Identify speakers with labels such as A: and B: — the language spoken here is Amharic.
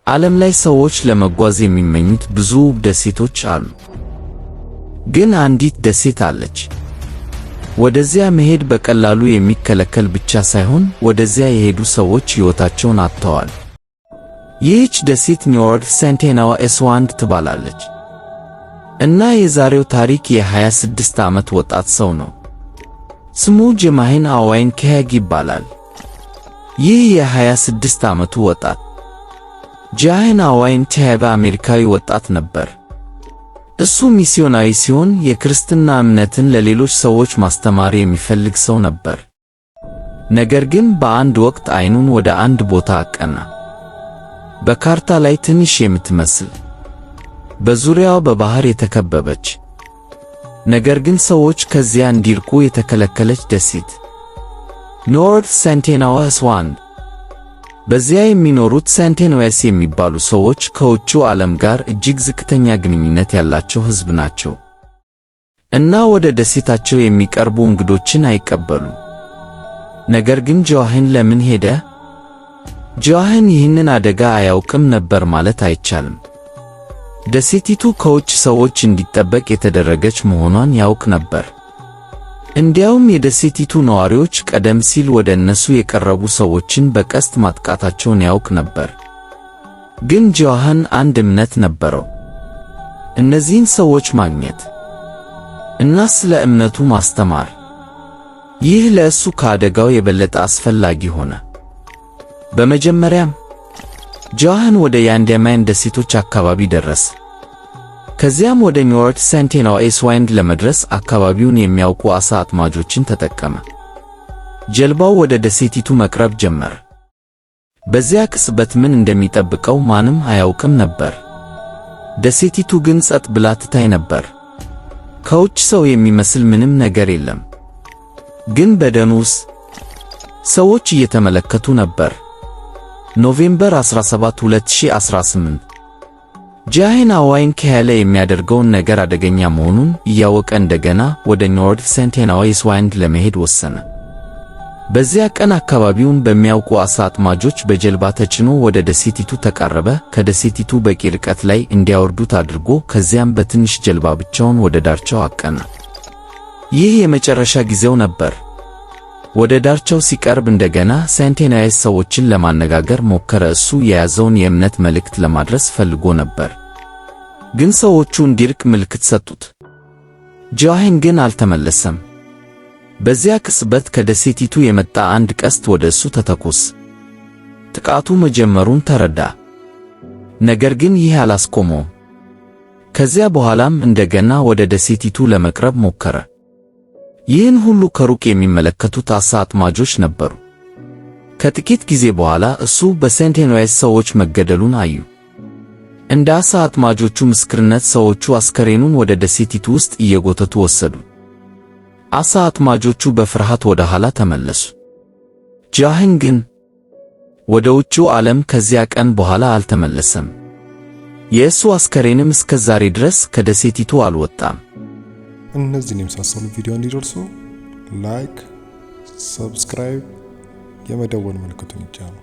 A: ዓለም ላይ ሰዎች ለመጓዝ የሚመኙት ብዙ ውብ ደሴቶች አሉ። ግን አንዲት ደሴት አለች። ወደዚያ መሄድ በቀላሉ የሚከለከል ብቻ ሳይሆን ወደዚያ የሄዱ ሰዎች ሕይወታቸውን አጥተዋል። ይህች ደሴት ኖርዝ ሴንቴናዋ አይስላንድ ትባላለች። እና የዛሬው ታሪክ የ26 ዓመት ወጣት ሰው ነው። ስሙ ጀማሂን አዋይን ከያግ ይባላል። ይህ የ26 ዓመቱ ወጣት ጃሂን አዋይን ቲያባ አሜሪካዊ ወጣት ነበር። እሱ ሚስዮናዊ ሲሆን የክርስትና እምነትን ለሌሎች ሰዎች ማስተማር የሚፈልግ ሰው ነበር። ነገር ግን በአንድ ወቅት አይኑን ወደ አንድ ቦታ አቀና። በካርታ ላይ ትንሽ የምትመስል፣ በዙሪያዋ በባህር የተከበበች፣ ነገር ግን ሰዎች ከዚያ እንዲርቁ የተከለከለች ደሴት፣ ኖርዝ ሴንቴናዋ አይስላንድ። በዚያ የሚኖሩት ሴንቴኖዌስ የሚባሉ ሰዎች ከውጭው ዓለም ጋር እጅግ ዝቅተኛ ግንኙነት ያላቸው ሕዝብ ናቸው እና ወደ ደሴታቸው የሚቀርቡ እንግዶችን አይቀበሉም። ነገር ግን ጆዋሂን ለምን ሄደ? ጆዋሂን ይህንን አደጋ አያውቅም ነበር ማለት አይቻልም። ደሴቲቱ ከውጭ ሰዎች እንዲጠበቅ የተደረገች መሆኗን ያውቅ ነበር። እንዲያውም የደሴቲቱ ነዋሪዎች ቀደም ሲል ወደ እነሱ የቀረቡ ሰዎችን በቀስት ማጥቃታቸውን ያውቅ ነበር። ግን ጆዋሂን አንድ እምነት ነበረው፤ እነዚህን ሰዎች ማግኘት እና ስለ እምነቱ ማስተማር። ይህ ለእሱ ከአደጋው የበለጠ አስፈላጊ ሆነ። በመጀመሪያም ጆዋሂን ወደ የአንዳማን ደሴቶች አካባቢ ደረሰ። ከዚያም ወደ ኖርዝ ሴንቴናዋ አይስላንድ ለመድረስ አካባቢውን የሚያውቁ ዓሣ አጥማጆችን ተጠቀመ። ጀልባው ወደ ደሴቲቱ መቅረብ ጀመረ። በዚያ ቅጽበት ምን እንደሚጠብቀው ማንም አያውቅም ነበር። ደሴቲቱ ግን ጸጥ ብላ ትታይ ነበር። ከውጭ ሰው የሚመስል ምንም ነገር የለም። ግን በደኑ ውስጥ ሰዎች እየተመለከቱ ነበር። November 17 2018 ጃሂን አዋይን ከያለ የሚያደርገውን ነገር አደገኛ መሆኑን እያወቀ እንደገና ወደ ኖርዝ ሴንቴናዋ አይስላንድ ለመሄድ ወሰነ። በዚያ ቀን አካባቢውን በሚያውቁ ዓሣ አጥማጆች በጀልባ ተጭኖ ወደ ደሴቲቱ ተቃረበ። ከደሴቲቱ በቂ ርቀት ላይ እንዲያወርዱት አድርጎ ከዚያም በትንሽ ጀልባ ብቻውን ወደ ዳርቻው አቀና። ይህ የመጨረሻ ጊዜው ነበር። ወደ ዳርቻው ሲቀርብ እንደገና ሴንቴናይዝ ሰዎችን ለማነጋገር ሞከረ። እሱ የያዘውን የእምነት መልእክት ለማድረስ ፈልጎ ነበር፣ ግን ሰዎቹ እንዲርቅ ምልክት ሰጡት። ጆዋሂን ግን አልተመለሰም። በዚያ ቅጽበት ከደሴቲቱ የመጣ አንድ ቀስት ወደ እሱ ተተኮሰ። ጥቃቱ መጀመሩን ተረዳ። ነገር ግን ይህ አላስቆመውም። ከዚያ በኋላም እንደገና ወደ ደሴቲቱ ለመቅረብ ሞከረ። ይህን ሁሉ ከሩቅ የሚመለከቱት ዓሣ አጥማጆች ነበሩ። ከጥቂት ጊዜ በኋላ እሱ በሴንቴኖዌስ ሰዎች መገደሉን አዩ። እንደ ዓሣ አጥማጆቹ ምስክርነት ሰዎቹ አስከሬኑን ወደ ደሴቲቱ ውስጥ እየጎተቱ ወሰዱ። ዓሣ አጥማጆቹ በፍርሃት ወደ ኋላ ተመለሱ። ጃህን ግን ወደ ውጭው ዓለም ከዚያ ቀን በኋላ አልተመለሰም። የእሱ አስከሬንም እስከ ዛሬ ድረስ ከደሴቲቱ አልወጣም።
B: እነዚህን የመሳሰሉ ቪዲዮ እንዲደርሱ like፣ subscribe፣ የመደወል ምልክቱን ይጫኑ።